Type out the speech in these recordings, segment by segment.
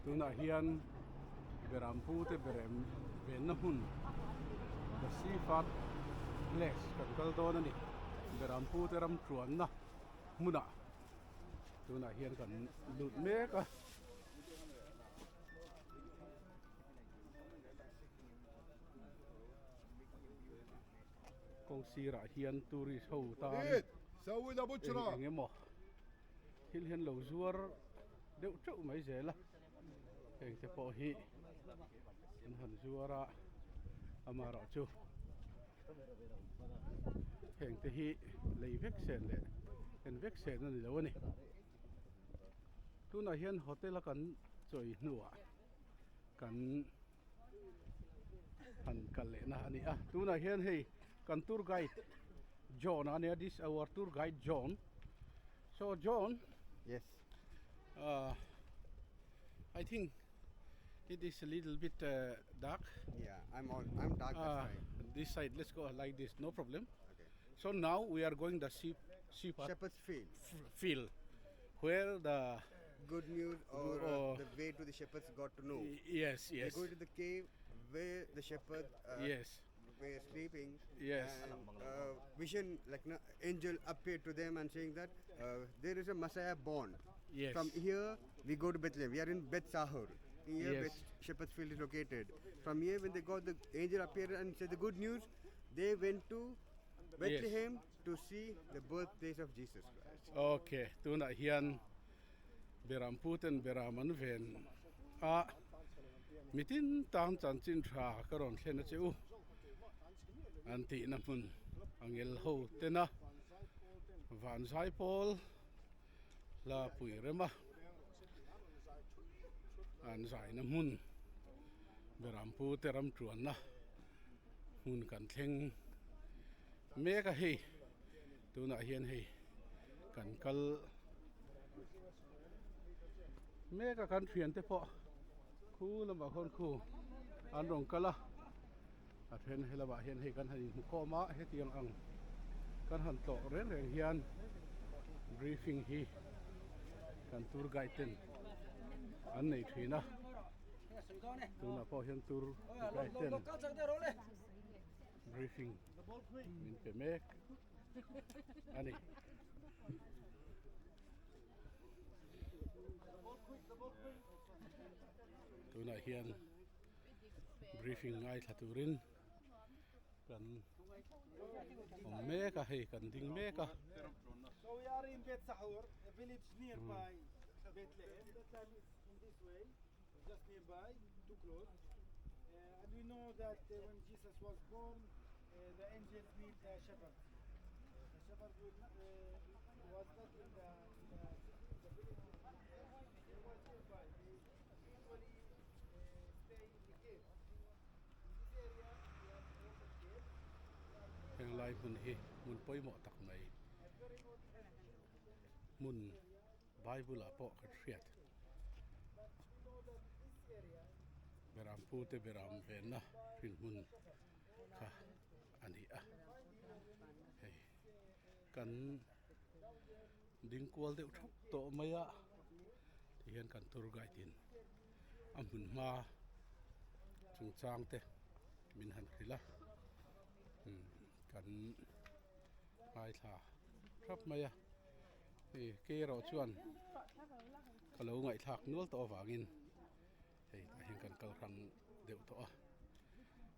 Tunah hian Beram pute berem venna hmun The Seaford Place kan kal dawn a ni. Beram pute ram tuanna hmunah tunah hian kan lut mek a. Kawng sirah hian tourist ho tan eng eng emaw thil hian lo zuar deuh teuh mai zel a heng te pawh hi an han zuar a amaherawhchu heng te hi lei vek sen leh en vek sen a ni lo a ni tunah hian hotel a kan chawi hnuah kan han kal leh na a ni a tunah hian hei kan tour guide John a nia this our tour guide John so John yes uh, I think it is a little bit uh, dark yeah I'm all I'm dark uh, this side let's go like this no problem okay so now we are going the sheep sheep shepherd's field field where the good news or uh, the way to the shepherds got to know. Yes, yes. They go to the cave where the shepherd uh, yes. were sleeping. Yes. And, uh, vision like no, angel appeared to them and saying that uh, there is a Messiah born. Yes. From here we go to Bethlehem. We are in Beth Sahur. Here yes. Beth Shepherd's Field is located. From here when they got the angel appeared and said the good news, they went to Bethlehem yes. to see the birthplace of Jesus Christ. Okay, tunah hian Beram puten Beram an ven a, mitin tan chanchin tha ka rawn thlen a che u an tihna hmun angel ho tena van zai pawl hla pui rema an zaina hmun Beram pute ram tuanna hmun kan thleng mek a hei tunah hian hei kan kal mek a kan thian te pawh khu lamah khawn khu an rawn kal a a then he lamah hian hei kan han inhmu khawm a hetiang ang kan han tlawh reng reng hian briefing hi kan tour guide ten an nei thin a tunah pawh hian tour guide ten briefing min pe mek a ni. Tunah hian briefing ngaithla turin kan awm mek a hei kan ding mek a. So we are in Beit Sahur, a village nearby Bethlehem. Bethlehem is in this way, just nearby, too close. Uh, and we know that uh, when Jesus was born, uh, the angels meet the shepherds. The shepherds were not, was not in the, in the city, in the village. They were nearby. They usually stay in the cave. In this area, we have a lot of caves. Heng lai hmun hi hmun pawimawh tak mai hmun Bible ah pawh kan hriat Beram pute beram venna hrin hmun kha a ni a hei kan ding kual deuh thap tawh mai a ti hian kan tour guide in a hmun hma chungchang te min han hrilh a kan ngaithla thap mai a. Hei kei erawh chuan ka lo ngaihthlak nual tawh avangin hei tah hian kan kal hrang deuh tawh a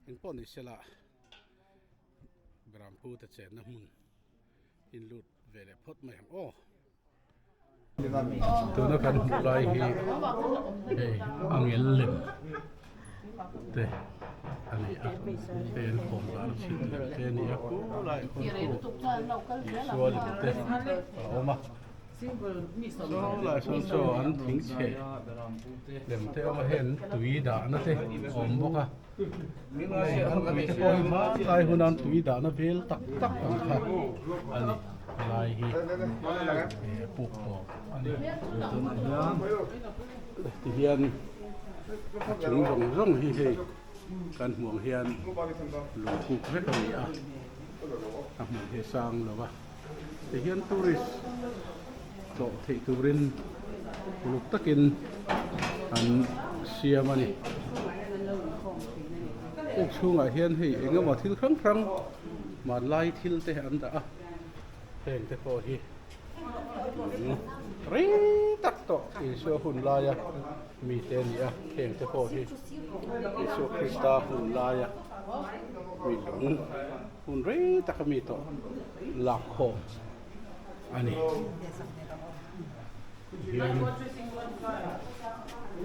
engpawh ni sela Brampu te chenna hmun in lut ve leh phawt mai ang aw. Tuna kan hmuh lai hi hei angel lem te a ni a hei an khawm dan chhit lem te a ni a khulai khawn khu Isua lem te a awm a saw lai sawn saw an thing chhe lem te a awm a hei an tui dahna te a awm bawk a hei an tui te pawh hi hmanlai huna an tui dahna vel tak tak ang kha a ni helai hi puk tawp a ni tihian a chung zawng zawng hi hei kan hmuh ang hian lungkuk vek a ni a a hmun hi a sang lo va tihian tourist tlawh theih turin uluk takin. An siam a ni. Puk chhungah hian hei eng emaw thil hrang hrang hmanlai thil te an dah a, heng te pawh hi lung rei tak tawh Isua hun laia mite a ni a, heng te pawh hi Isua Krista hun laia mi lung hun rei taka mi tawh lak khawm a ni. Hian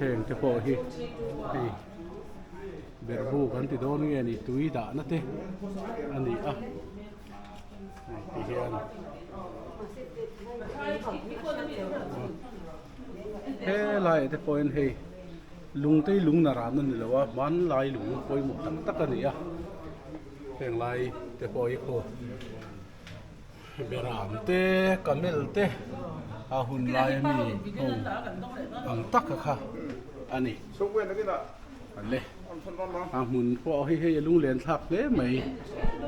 heng te pawh hi hei berhbu kan ti dawn nge ni tui dahna te a ni a hei ti hian helaiah te pawhin hei lung te hi lung naran a ni lo a hmanlai lung pawimawh tak tak a ni a heng lai te pawh hi khaw. Beram te, camel te a hun lai a mi ho ang taka kha a ni. Awle a hmun pawh hi hei a lunglen thlak hle mai.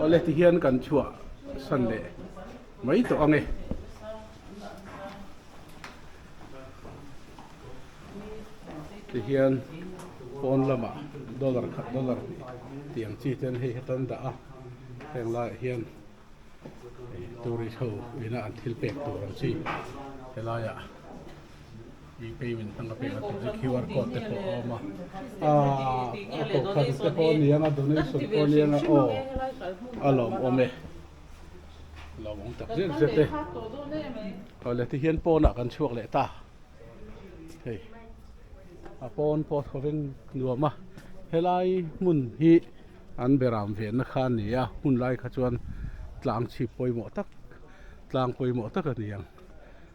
Awle tihian kan chhuah san leh mai tawh ang e. Tihian pawn lamah dollar khat dollar hnih tih ang chi ten hei hetan dah a heng laiah hian. Tourist ho ina an thil pek tur ang chi helaiah e payment hmang a pek a tih chu QR code te pawh a awm a aaa a kohhran te pawh a ni ang a donation pawh a ni ang a aw a lawmawm e lawmawm tak zet zet e awle tihian pawnah kan chhuak leh ta hei a pawn pawh a thaw veng nuam a helai hmun hi. An beram venna kha a ni a, hun lai kha chuan tlang chhip pawimawh tak tlang pawimawh tak a ni ang.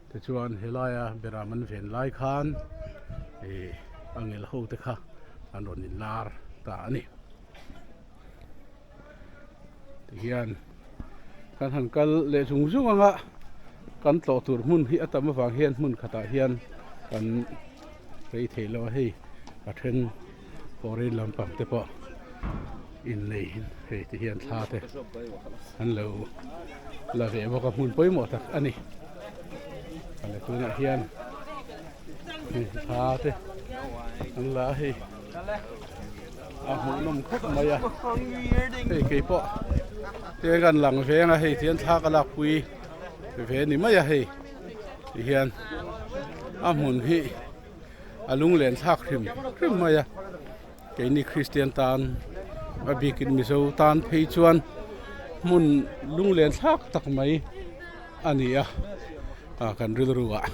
Tichuan helaia beram an ven lai khan ih angel ho te kha an rawn inlar ta a ni. Tihian kan han kal leh zung zung ang a, kan tlawh tur hmun hi a tam avang hian hmun khatah hian kan rei thei lo a hei a then. Foreign lampang te pawh innei hei ti hian thla te an lo la ve bawk a hmun pawimawh tak a ni ale tunah hian hei thla te an la a hei a hmuhnawm khawp mai a hei kei pawh te kan lang veng a hei tihian thla ka lakpui ve ni mai a hei tihian a hmun hi. A lunglen thlak hrim hrim mai a, keini Kristian tan a bikin Mizo tan phei chuan hmun lunglen thlak tak mai a ni a, ah kan rilru ah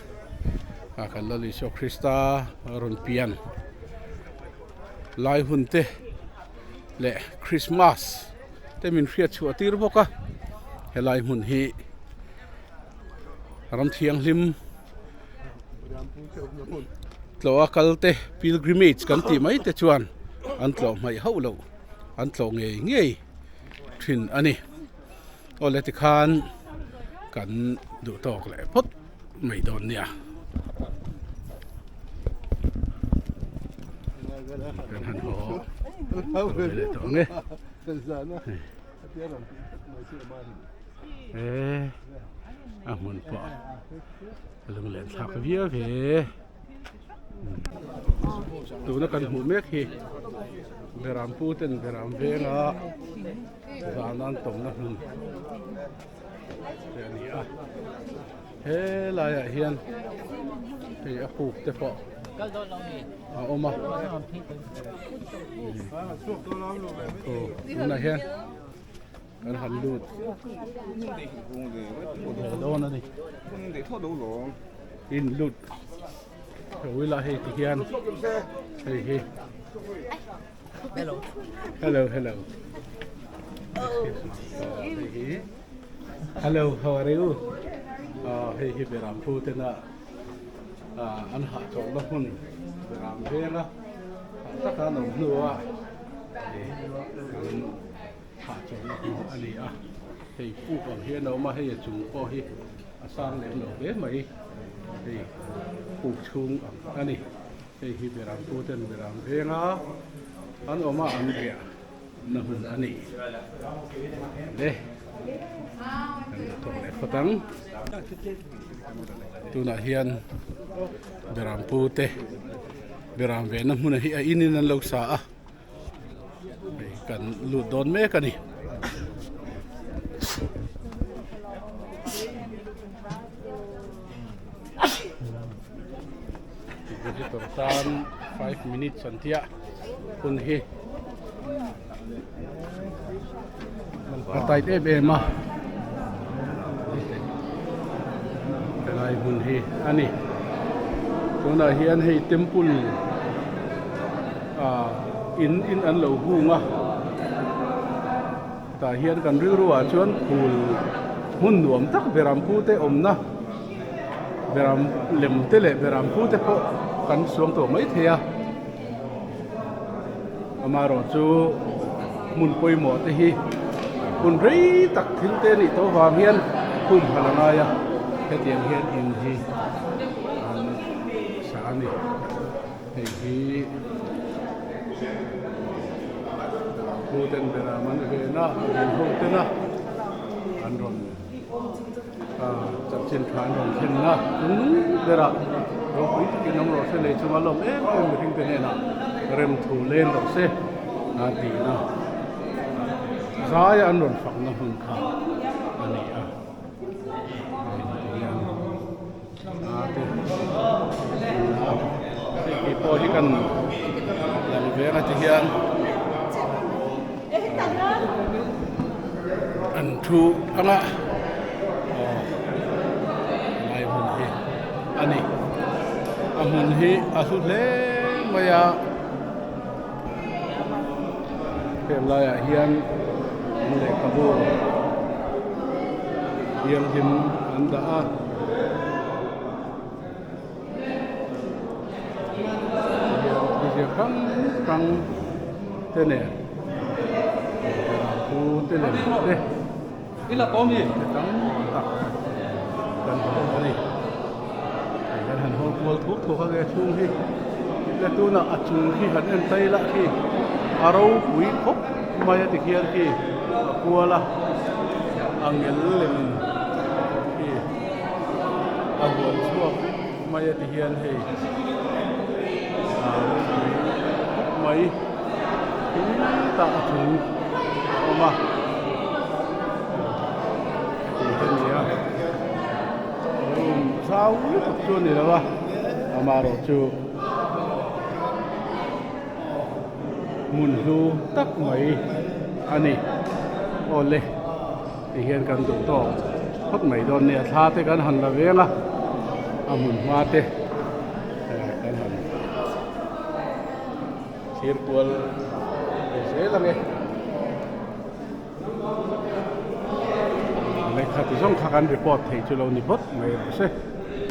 ah kan Lal Isua Krista rawn pian lai hun te leh Krismas te min hriat chhuah tir bawk a, helai hmun hi ram thianghlim. Tlawh a kal te pilgrimage kan tih mai te chuan an tlawh hmaih hauh loh an tlawh ngei ngei thin a ni. Awle tikhan kan duh tawk leh phawt mai dawn nia. Kan han haw ve leh tawh ang e. He a hmun pawh a lunglen thlak viau hle. Tuna kan hmuh mek hi Beram pu ten Beram venga zan an tawmna hmun te a ni a. He laiah hian hei a puk te pawh a awm a. Aw tunah hian. Kan han lut ve dawn a ni. In lut tawila hei ti hian hei hi. Hello. Hello, hello. Hei hi. Hello, how are you? Hei hi Beram Pu tena an hahchawlhna hmun Beram venga hah taka an awm hnua an Hahchawlhna hmun a ni a, hei puk ang hian a awm a, hei a chung pawh hi a sang lem lo hle mai, hei puk chhung ang a ni, hei hi Beram pu ten Beram venga an awm a an riah na hmun a ni le kan thawk leh phawt ang tunah hian Beram pu te. Beram vehna hmuna hi a in in an lo sa a hei kan lut dawn mek a ni. Visitor tan 5 minutes an tia hun hi a tight em em a helai hmun hi a ni tunah hian hei temple ah in in an lo hung a tah hian kan rilru ah chuan phul hmun nuam tak beram pu te awmna beram lem te leh beram pu te pawh kan suang tawh maithei a. Amaherawh chu hmun pawimawh te hi hun rei tak thil te anih tawh avang hian hum han a ngai a, hetiang hian in hi an sa a ni. Hei hi Pu ten beram an ven a, an ho ten a an rawn. Chanchin tha an rawn thlen a, chung berah ropui takin awm rawh se, lei chunga lawm em em mihring te hnenah rem thu leng rawh se a tihna zaia an rawn fakna hmun kha a ni a. Hei tihian a te a hei pawh hi kan lang veng a tihian an thu anga aw helai hmun hi a ni a hmun hi a hlu hle mai a heng laiah hian an lehkhabu thianghlim an dah a. Thil hrang hrang te nen pu te lem te te tam tak kan hmu a ni hei kan han hawl kual thuk thuk a nge chhung hi le tunah a chung khi han en phei lah khi a ropui khawp mai a tikhian khi a kual a a ngel lem khi. A huan chhuak vek mai a ti hian hei a ropui khawp mai tah a chung a awm a heti te ni a room zau lutuk chu a ni lo a amaherawh chu hmun hlu tak mai a ni awle. Ti hian kan duh tawk phawt mai dawn nia thla te kan han la veng a a hmun hma te kan han thlir kual ve zel ang e lehkha ti zawng kha kan report thei chu lo ni phawt mai rawh se.